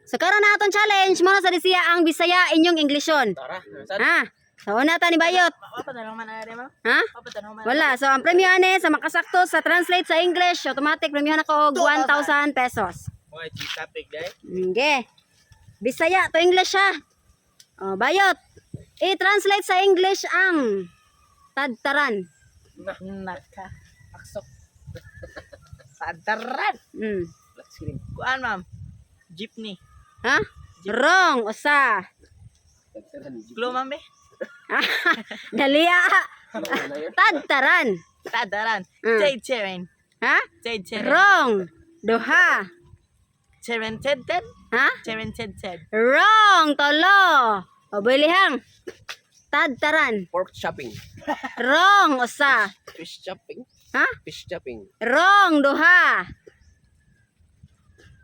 So karon na atong challenge mo na sa siya ang Bisaya, inyong Englishon. Tara. Ha? So una ta ni Bayot. Mapatanong man na ma'am. Ha? Mapatanong man. Wala. So ang premyo ani sa makasakto sa translate sa English, automatic premyohan ako og 1,000 pesos. Okay, topic dai. Okay. Bisaya to English ha. Oh, Bayot. I-translate sa English ang tadtaran. Naka. Aksok. Tadaran. Black screen. Kuan, ma'am. Jeepney. Ha? Wrong. Usa. Clue, ma'am eh. Dali ah. Tadtaran. Tadaran. Ted Cheren. Ha? Ted Cheren. Wrong. Duha. Cheren Ted Ted. Ha? Cheren Ted Ted. Wrong. Tolo. O, bilihang. Tadtaran. Pork chopping. Wrong. Usa. Fish chopping. Ha? Fish chopping. Wrong. Duha.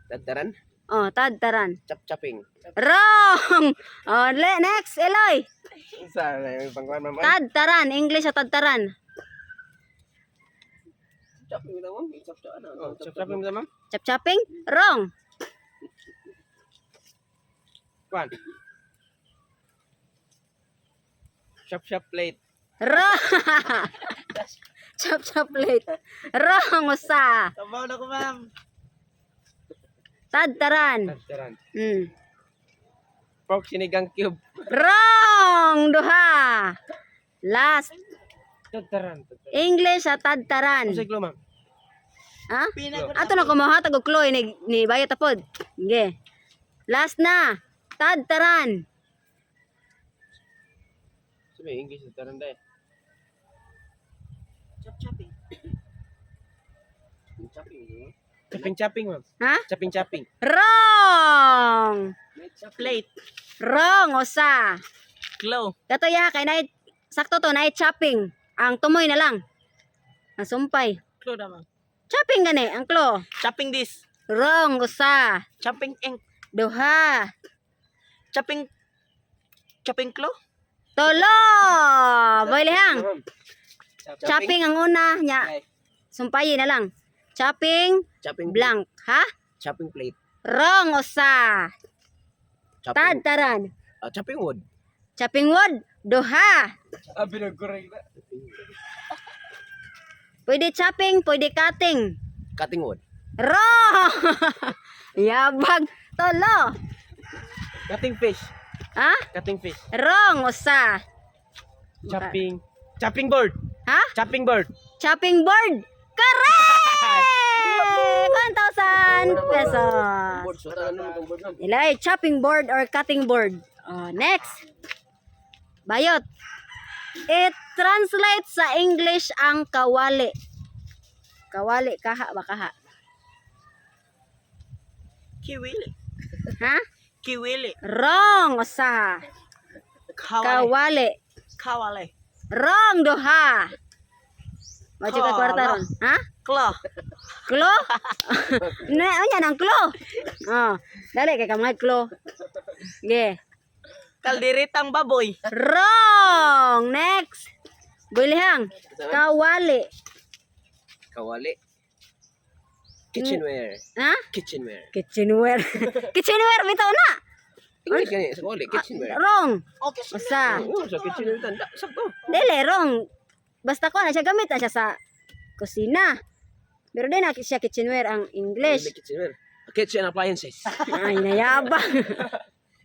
Tadtaran. Oh, tadtaran. Chop chopping. Wrong. Oh, next, Eloy. Sa may pangkuan, ma'am? Tadtaran. English sa tadtaran. Chopping na, ma'am. Chop chop ano? Oh, chop chopping na, ma'am. Chop-chopping? Wrong. Kuan. Chop chop plate. Wrong. Chop-chop plate. Wrong. Usa. Kabaw na ko, ma'am. Tadtaran. Tadtaran. Pork sinigang cube. Wrong. Duha. Last. Tadtaran. English sa tadtaran. Unsay clue, ma'am? Ha? Pina ko. Ato na kumuha og clue ni Bayot tapod. Sige. Last na. Tadtaran. Sabi English tadtaran dai. Chop chopping. Chopping. Chopping chopping, ma'am. Ha? Chopping chopping. Wrong. Plate. Wrong usa. Clue. Kato ya kay night sakto to night chopping. Ang tumoy na lang. Ang sumpay. Clue na, ma'am. Chopping gani ang clue. Chopping this. Wrong usa. Chopping ink. Duha. Chopping. Chopping clue. Tolo. Boy lihang. Ma'am. Chopping ang una nya. Ay. Sumpayi na lang. Chopping Chopping blank, ha? Chopping plate. Wrong usa. Chopping. Tadtaran. Ah, chopping wood. Chopping wood, duha. Ah, pinag-correct na. Pwede chopping, pwede cutting. Cutting wood. Wrong! Yabag. Tolo. Cutting fish. Ha? Cutting fish. Wrong, usa. Chopping. Chopping board. Ha? Chopping board. Chopping board. Correct! 1,000 pesos. Board. So, tanan mo board, ma'am. Ilay, chopping board or cutting board. Oh, next. Bayot. It translates sa English ang kawali. Kawali, kaha ba kaha? Kiwili. Ha? Kiwili. Wrong, usa. Kawale. Kawali. Kawale. Wrong, duha. Mo ka kwarta ron. Ha? Klo. Klo? Ne, unya nang klo. Oh, dali kay kamay klo. Ge. Kalderitang baboy. Wrong. Next. Bulihang. Kawali. Kawali. Kitchenware. Ha? Kitchenware. Kitchenware. Kitchenware bitaw na. English gani, sa kawali, kitchenware. Wrong. Okay. Usa. Oo, sa kitchenware tanda. Sakto. Dili wrong. Basta ko na siya gamit na siya sa kusina. Pero di na siya kitchenware ang English. Dili kitchenware. Kitchen appliances. Ay, nayabang.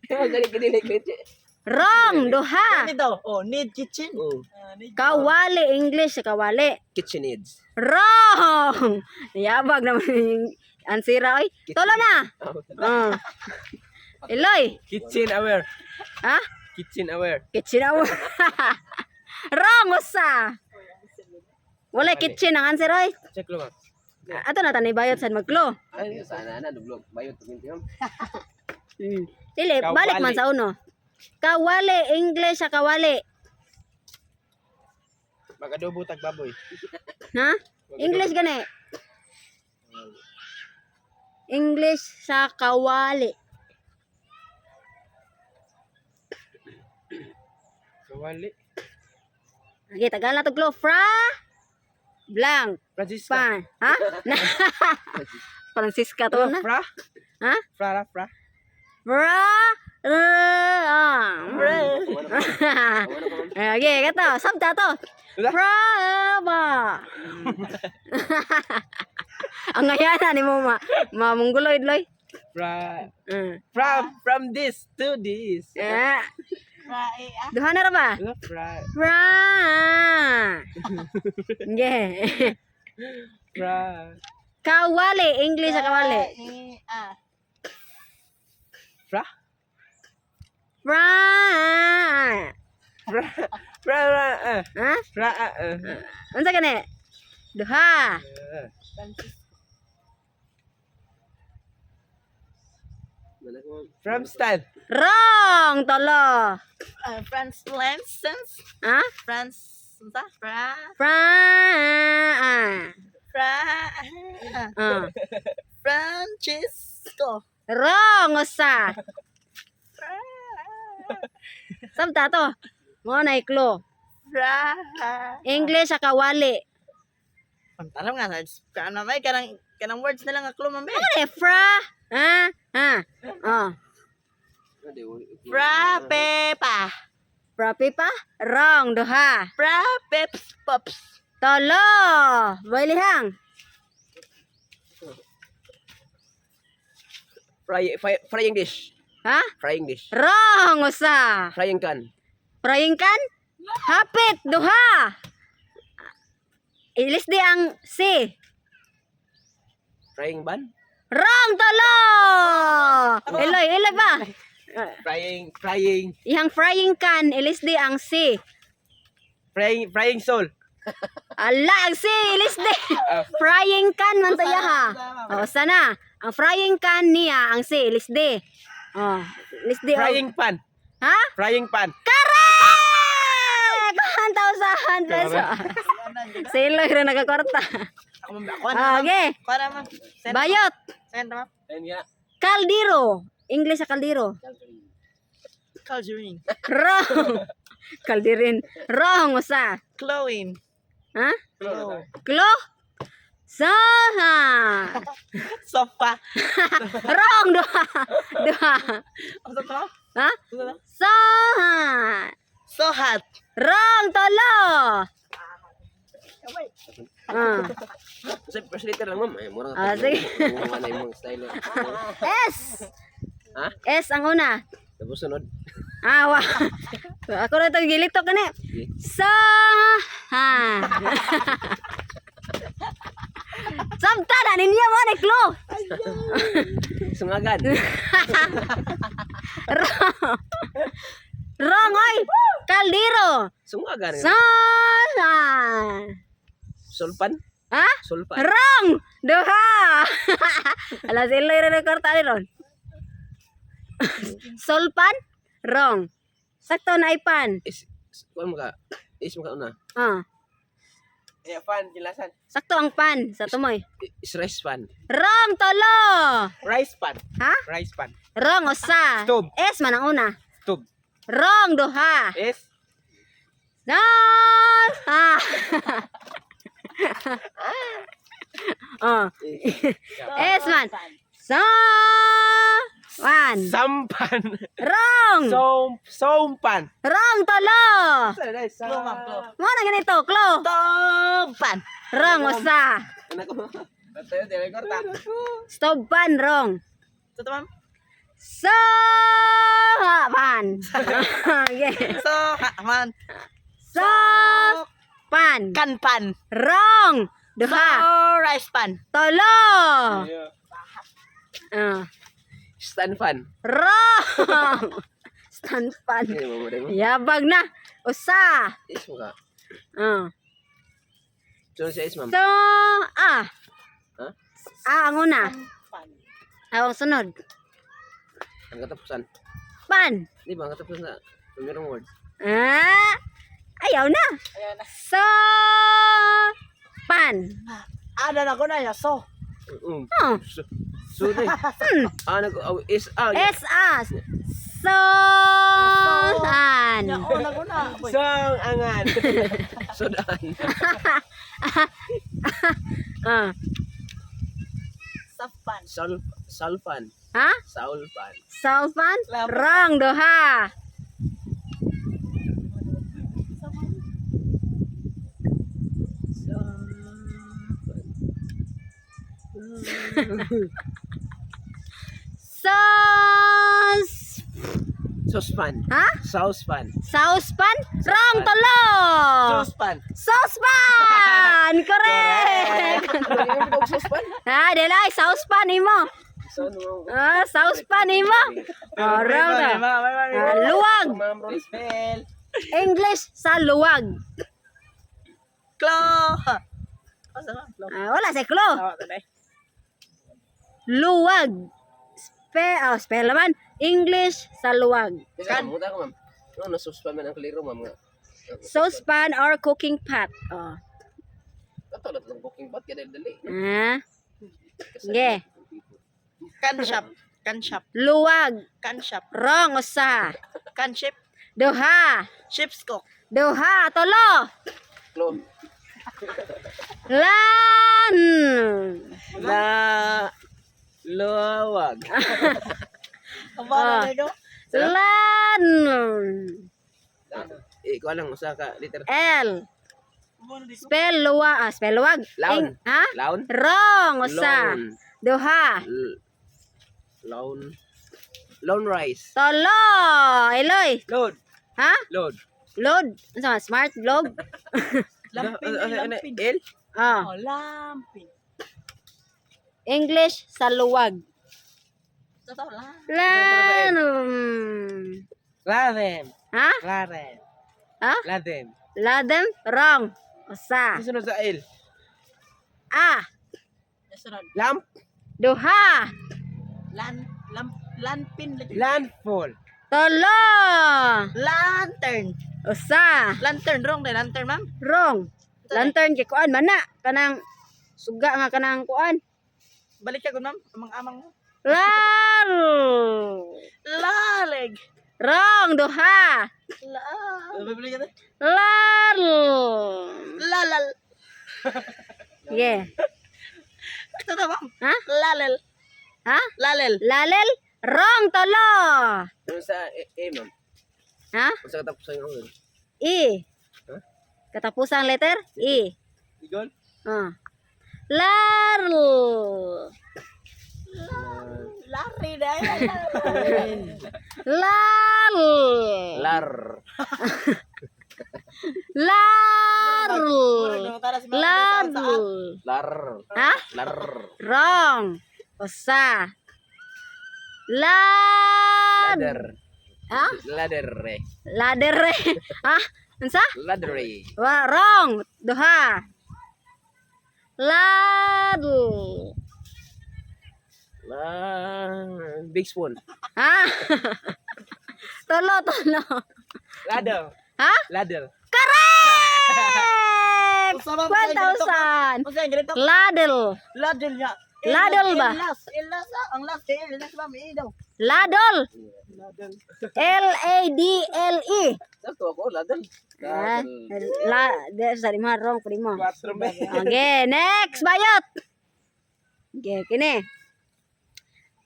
Dali dili kitchen. Wrong, duha. Ano daw? Oh, need kitchen. Oh, Ah, need Kawali, English, kawali. kitchen needs. Wrong! Nayabag naman yung ansira, oy. Tolo na! Oh. Eloy, Kitchen aware. ha? Kitchen aware. Kitchen awa. Wrong, usa. Wala kitchen ang answer, oy. Check lo, ma'am. Ato na tanay bayot sad magklo. Ay, sana na duglog. Bayot tugin ma'am. Dili, balik man sa uno. Kawali, English sa kawali. Magadobo tag baboy. Ha? English gani. English sa kawali. Kawali. Okay, tagal na to klo. Fra blank Francisca. pan. Ha? Francisca to na. Fra? Ha? Fra, ra, fra. Bra. Ah. Bra. Okay, kato. Sabta to. Brava. Ang ngayana ni mo ma mamungguloy loy. Fra, from this to this. Eh, Fra e a. duha na ra ba? Wala, Fra, Fra. Yeah. fra, Kawali, English sa kawali. E a. fra, Fra. fra, fra, fra, ah, Ha? fra, ah, ah. Unsa kani? Duha. From style. Wrong, tolo. France Lansons. Ha? France unsa? Fra Fra. Fra Ah. Francisco. Wrong usa. Fra Sabta to. Mo na iklo. Fra. English sa kawali. Pantalam nga sa kana may kanang kanang words na lang ako ma'am. Ano eh, fra? Ha? Ha? Oh. Fra Pepa. Fra pipa? Wrong, duha. Fra Peps Pops. Tolo. Boy lihang. Fry, fry, frying dish. Ha? Frying dish. Wrong, usa. Frying can. Praying kan? Hapit, duha. Ilis di ang C. Frying ban? Wrong, tolo. Eloy, eloy ba? Frying, frying, Ihang frying can, ilis di ang C. frying, frying soul. Ala, ang C, ilis di. Frying can man to ha. O, sana. Ang frying can niya, ang C, ilis di. Oh, ilis di. Oh. Frying pan. Ha? Frying pan. Correct! 1,000 pesos. Si Eloy rin nagkakwarta. Ako ma'am, ako na. Okay. Ako na ma'am. Send Bayot. Send ma'am. Ayun nga. Kaldero. English sa kaldero. Culturing. Wrong. Kaldirin. Wrong, usa. Chloe. Ha? Chloe. Klo? Saha. Sofa. Wrong, duha. Duha. Ano to? Ha? Ano to? Saha. So hot. Wrong, tolo. Ah. Kasi first letter lang, ma'am. Ay, mura Ah, sige. Mura na yung style. S. Ha? S ang una. Tapos sunod. Ah, wa. Ako na itong gilito kani. Sige. Sa ha. Samta na ninyo mo ni Klo. Sungagan. Wrong. Wrong oy. Kaldero. Sungagan. Sa ha. Sulpan. Ha? Sulpan. Wrong. Duha. Ala sila rin rekorta ni ron. Solpan? Wrong. Sakto na ipan. Is, kuan mo ka. Is mo ka una. Ah. Eh, fan, kilasan. Sakto ang pan sa tumoy. Is rice pan. Wrong tolo. Rice pan. Ha? Rice pan. Wrong usa. Stove. S man ang una. Tube. Wrong duha. Is No. Ah. Oh. S man. Sa one. Sampan. Wrong. Som sompan. Wrong tolo. Klo ma'am, klo. Mo na ganito, klo. Topan. Wrong usa. Ano ko? Tayo, dili korta. Stove pan wrong. So to ma'am. Sa pan. Okay. So ha man. Sa pan. Kanpan. Wrong. So Duha. rice pan. Tolo. Ah. Stand fan. Wrong. Stand pan. Ay, mo mo. Yabag na. Usa. Is mo ka. Ah. Sunod sa is, ma'am. So, ah. Ha? Ah, ang una. Ah, ang sunod. Ang katapusan. Pan. Di ba, ang katapusan na. Merong word. Ah. Ayaw na. Ayan na. So, pan. Ada na ko na ya so. Oh. So, so, ah, nag, oh, is, ah, S, A. So, an. Ya oh na ko na. Boy. Song angan. Sudan. Ah. Safpan. Sol, solpan. Ha? Saulpan. Saucepan? Wrong, duha. Sauce. Saucepan. Ha? Saucepan. Saucepan? Wrong, tulo. Saucepan. Saucepan! Correct! Ano yung saucepan? Ha, dili saucepan imo. Saan mo? Ah, saucepan imo. Oh, wrong ka. Ah, luwag. Ma'am Rosbel. English sa luwag. Klo. Asa na? Klo. Ah, wala sa clue. Tama tanay. Luwag. Oh, spell naman. English sa luwag. Kan. Muta ko, ma'am. No, na saucepan man ang kliro, ma'am nga. Saucepan or cooking pot. Oh. Ato na itong cooking pot kaya dali. Ah, sige. Can shop. Can shop. Luwag. Can shop. Wrong usa. Can ship. Duha. Ship's cook. Duha. Tulo. Klo. Lan. La luwag. Ang bala na ikaw. Lan. Eh, ko lang usa ka liter. L. Spell luwag. Ah, spell luwag. Laon. Ha? Laon. Wrong usa. Loan. Duha. Loan. Loan rice. Tulo. Eloy. Load. Ha? Load. Load. Ano sa smart load? Lampin, Ano, ano, lampin. L? Ah. Oh, lampin. English sa luwag. Totoo lang. Lan. Ladem. Ha? Ladem. Ha? Ladem. Ladem? Wrong. Usa. Sunod sa L. A. Sunod. Lamp. Duha. Lan, lamp, lanpin. Landfall. Tulo. Lantern. Usa. Lantern, wrong na lantern, ma'am. Wrong. Lantern kay kuan man na kanang suga nga kanang kuan. Balik ka ma'am. Amang-amang mo. Lal. Laleg. Wrong duha. La. Bibili ka na? Lal. Lalal. Yeah. Totoo, ma'am. Ha? Lalel. Ha? Lalel. Lalel? Wrong tulo. Ano sa E, E ma'am? Ha? Unsa katapusan yung word? E. Huh? Katapusang letter E. Igol? Ah. Lal. Lari na. Lal. Lar. Lal. Lal. Lar. Ha? Lar. Wrong. Usa. Lad. Ladder. Ha? Ladder. Ladder. Ha? Unsa? Ladder. Wa wrong. Duha. Lad. La big spoon. Ha? Tulo, tulo. Ladder. Ha? Ladder. Correct! Usa, ma'am. 1,000. Unsa yung ganito? Ladle. Ladel niya. Ladel ba? Las. Las. Ang last kay las ma'am. Eh daw. Ladle. Ladel. Ladle. Sakto ako, ladder. Ah, la, de, sa mo, wrong po mo. Quatro ba? Okay, next, bayot. Okay, kini.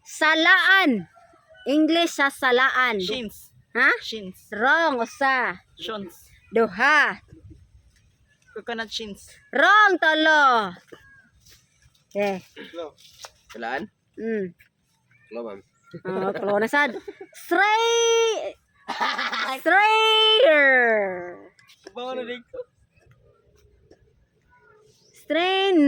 Salaan. English sa salaan. Shins. Ha? Shins. Wrong, usa. Shins. Duha. Coconut shins. Wrong, tolo. Okay. Salaan? Klo, ma'am. Oh, tulo na sad. Stray. Strayer. Bawa na dito. Strain.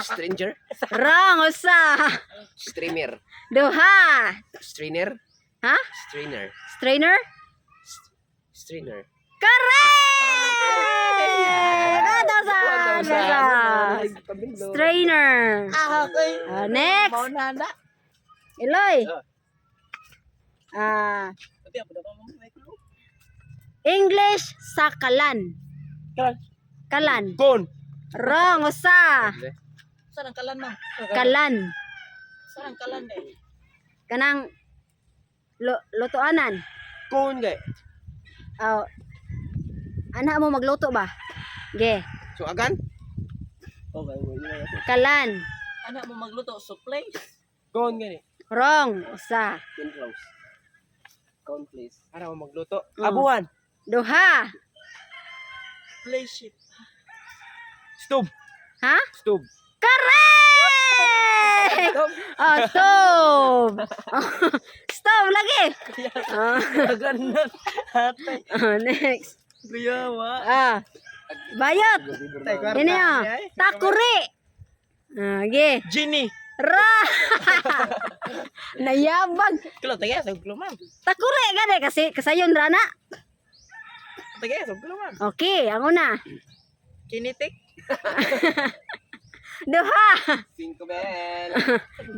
Stranger? Wrong, usa. Streamer. Duha. Strainer? Ha? Strainer. Strainer? Strainer. Correct! 1,000! Strainer. Ah, okay. Ah, next. Mao na na. Eloy. Ah, Pati ako daw ma'am. May clue. English sa kalan. Kalan. Kalan. Kon. Wrong, usa. Saan ang kalan ma'am? Kalan. Saan ang kalan eh? Kanang lutuanan. Kon kay. Oh. Anak mo magluto ba? Ge. So agan? Okay, wala. Kalan. Anak mo magluto so place. Kon gani. Wrong. Usa. Close. Count please. Ara mo magluto. Oh. Abuhan. Duha. Spaceship. Stove. Ha? Stove. Correct! Oh, stove. Stove lagi. Oh, Ganun. Ate. oh, next. Kuyawa. Ah. Bayot. Ini ah. Takuri. Ah, ge. Genie. Ra. Nayabag. Klo, tagay sa klo, ma'am. Takuri gani kasi kasayon ra na. Tagay sa klo, ma'am. Okay, ang una. Kinetic. Duha. Cinco bell.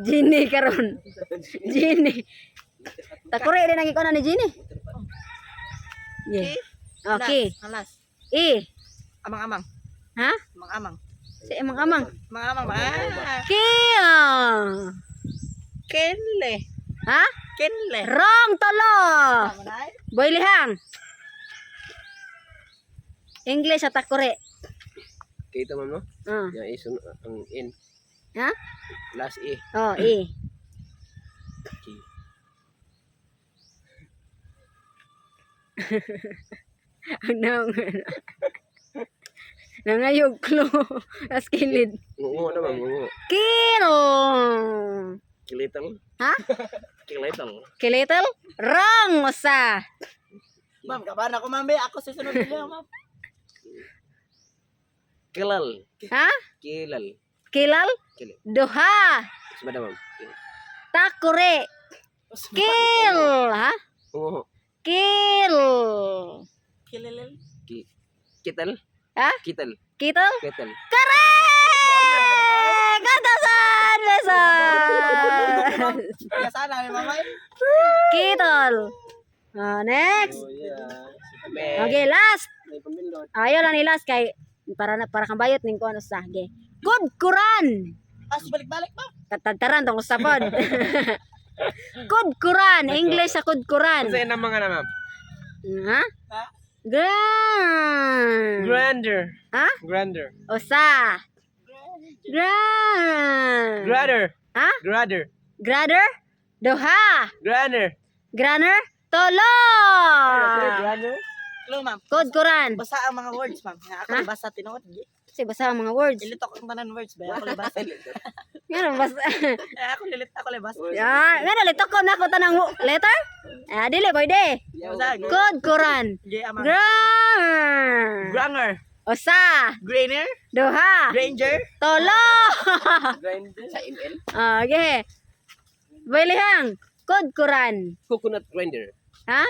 Genie karon. Genie. Takuri din ang ikaw na ni Genie. Yeah. Okay. Last. Ang last. E. Amang-amang. Ha? Amang-amang. Si amang amang. Amang-amang. Ah. Kia. Kenle. Ha? Kenle. Wrong tolo. Tama na ay. Boy Lihang. English at takuri. Kita ma'am no? Ah. Yang is ang in. Ha? Last E. Oh, E. K. Ano? Nangayog klo. As kilid. Ngungo na ma'am, ngungo. Kilo. Kilittle. Ha? Kilittle. Kilittle? Wrong usa. Ma'am, kabahan ako, ma'am. Be. Ako sa sunod nila, ma'am. Kilal. Ha? Kilal. Kilal? Kilal. Duha. Sabada ma'am. Takure. Kill. Ha? Ngungo. Kill. Kililil. Ki. Kittle. Ha? Kittle. Kittle? Kettle. Correct! 1,000 pesos! Kaya sana, may mamay. Kittle. Ah, next. Oh yeah. Okay, last. May pamilot. Ayaw lang ni last kay para na para kang bayot ning kuan usa. Okay. Good Quran. As balik-balik, ma'am. Katadtaran tong usapon. Good Quran, English sa good Quran. Unsa na mga na ma'am? Ha? Ha? Grand. Grander. Ha? Grander. Usa. Grand. Grader. Ha? Grader. Grader? Duha. Grander. Graner? Tolo. Grander. Klo, ma'am. Good Quran. Basa ang mga words, ma'am. Nga ako Ha? basa tinuod. Kasi basa ang mga words. Ilitok ang tanan words ba? Ako libasa. Nga basa. Eh, ako lilit ako libasa. Ya, nga nalito ko na ko tanang letter? Ah, dili pwede. Basa. Good Quran. G amang. Grand. Granger. Usa. Grainer. Duha. Granger. Tolo. Grinder. Sa ML. Okay. Bolehang. Good Quran. Coconut grinder. Ha?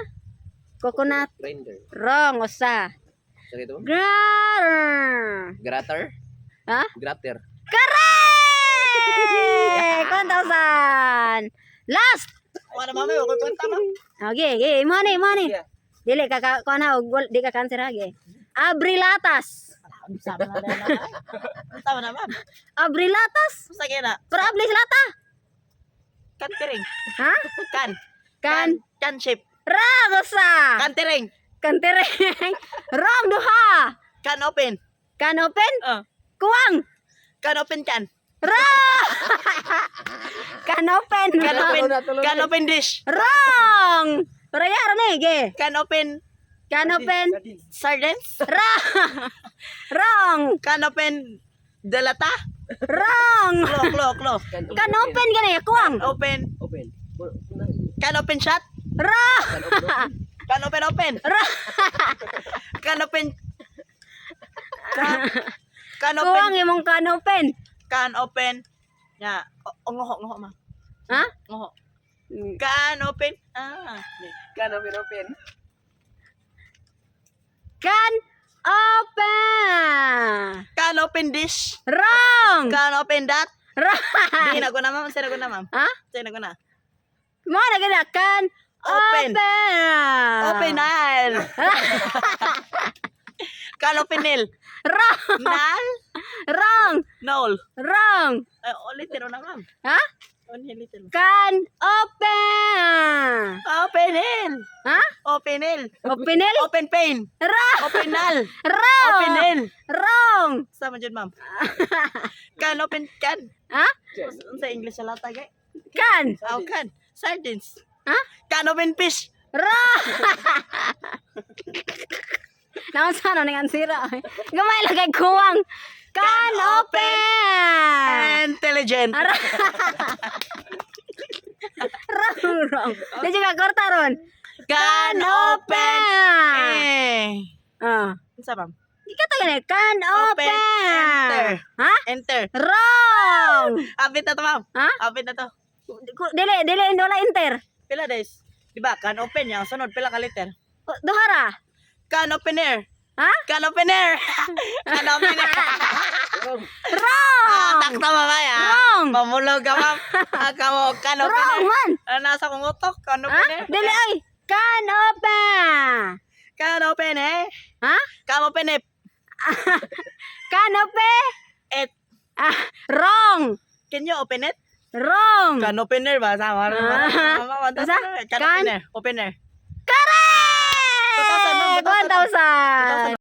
Coconut. Grinder. Wrong. Usa. Sa ito ma'am? Grand. Grater. Ha? Grater. Correct! 1,000. Last. Wala mami, ako kwenta ma'am. Okay, okay. Mo ni, mo ni. Yeah. Dili ka ka kuan ha, og di ka cancer ha, ge. Abrilatas. Sama na na. Sama na ma'am. Abrilatas. Sa kaya na. Pero ablis lata. Kantering. Ha? Kan. Kan. Kan shape. Wrong usa. Kantering. Kantereng. Wrong duha. Kan open. Kan open? Ah. Kuwang. Kan open can. Wrong. Kan open. Kan open. Kan open dish. Wrong. Pero yara ni, ge. Kan open Kan open. sardines. Wrong. Wrong. Kan open delata. Wrong. Klo, klo, klo. Kan open gani, kuwang. Open. Open. Kan open shot. Wrong. Can open. Open. Kan open open. Kan open. Kan, kan open. Kuwang imong kan open. Kan open. Ya, o ngoho ngoho ma. Ha? Ngoho. Kan open. Ah. Can open open. Can open. Kan open dish. Wrong. Kan open that. Wrong. Di na ko na ma'am, sino ko na ma'am. Ha? Sino ko na. Mo na gina kan Open. open. Open nal. Kan open nil. Wrong. Nal. Wrong. Nol. Wrong. Ay, ulitin mo na ma'am. Ha? Ulitin mo. Can open. Open nil. Ha? Open nil. Openel? Open pain. Wrong. Open nal. Wrong. Open nil. Wrong. Sama dyan, ma'am. Can open can. Ha? Unsa English sa lata gay? Can. Oh, can. Sardines. Ha? Can open fish. Wrong. Naon sa ano ning ansira. Gamay lang kay kuwang. Can open. Intelligent. Ara. Wrong, wrong. Di ka korta ron. Can open. Eh. Ah. Unsa, ma'am? Di ka tayo can Open. open. Enter. Ha? Enter. Wrong. Apit na to, ma'am. Ha? Apit na to. Dili, dili, wala enter. Pila days? Di ba? Can open yang sunod pila ka letter? Duha ra. Can open air. Ha? Can open air. Can open air. Wrong. Ah, takta mamaya. Wrong. Mamulog ka, ma'am. Ah, kamo, can open Wrong air. man. Ah, nasa kong utok. Can Ha? open air. Dili ay. Can open. Can open eh. Ha? Can open eh. Can open. Et. Ah, wrong. Can you open it? Wrong. Can open air ba? Sama. Ah. Mama, Basta? Can Can- open air. Open air.